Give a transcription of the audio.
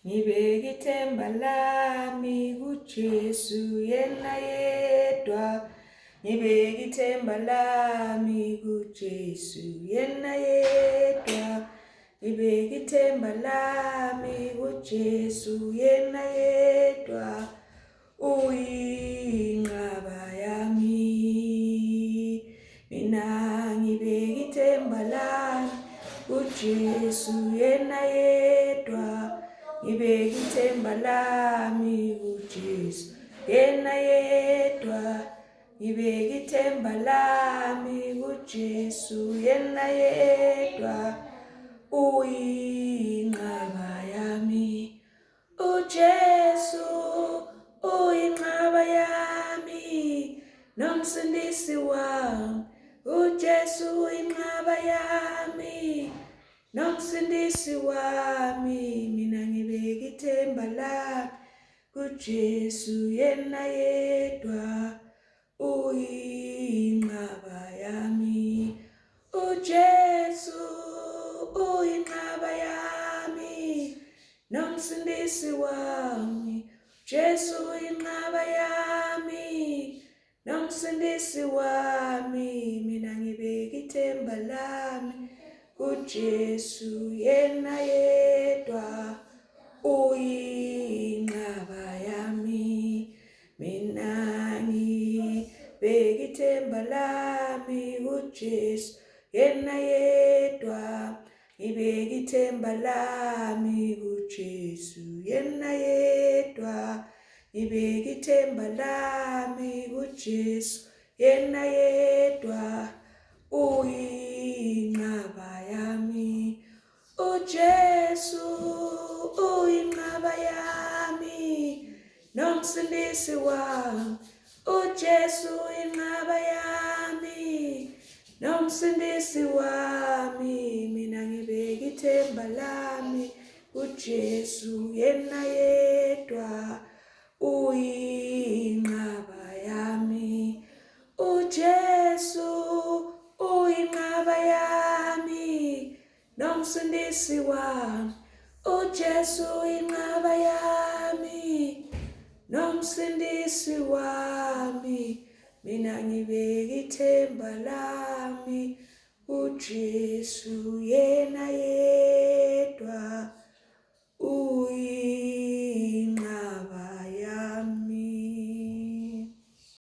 Ngibeka ithemba lami kuJesu yena yedwa. Ngibeka ithemba lami kuJesu yena yedwa. Ngibeka ithemba lami kuJesu yena yedwa. Uyinqaba yami. Mina ngibeka ithemba lami kuJesu yena yedwa. Ngibeka ithemba lami kuJesu yena yedwa. Ngibeka ithemba lami kuJesu yena yedwa. Uyinqaba yami. UJesu uyinqaba yami nomsindisi wami. UJesu uyinqaba yami nomsindisi wami. Mina ngibeka ithemba lami kuJesu yena yedwa. Uyinqaba yami. UJesu uyinqaba yami nomsindisi wami. Jesu uyinqaba yami nomsindisi wami. Mina ngibeka ithemba lami kuJesu yena yedwa. Uyinqaba yami. Mina ngibeka ithemba lami kuJesu yena yedwa. Ngibeka ithemba lami kuJesu yena yedwa. Ngibeka ithemba lami kuJesu yena yedwa. Uyinqaba yami. UJesu uyinqaba yami nomsindisi wami. UJesu uyinqaba yami nomsindisi wami. Mina ngibeka ithemba lami kuJesu yena yedwa. Uyinqaba yami. UJesu uyinqaba yami nomsindisi wami. UJesu inqaba yami nomsindisi wami. Mina ngibeka ithemba lami kuJesu yena yedwa.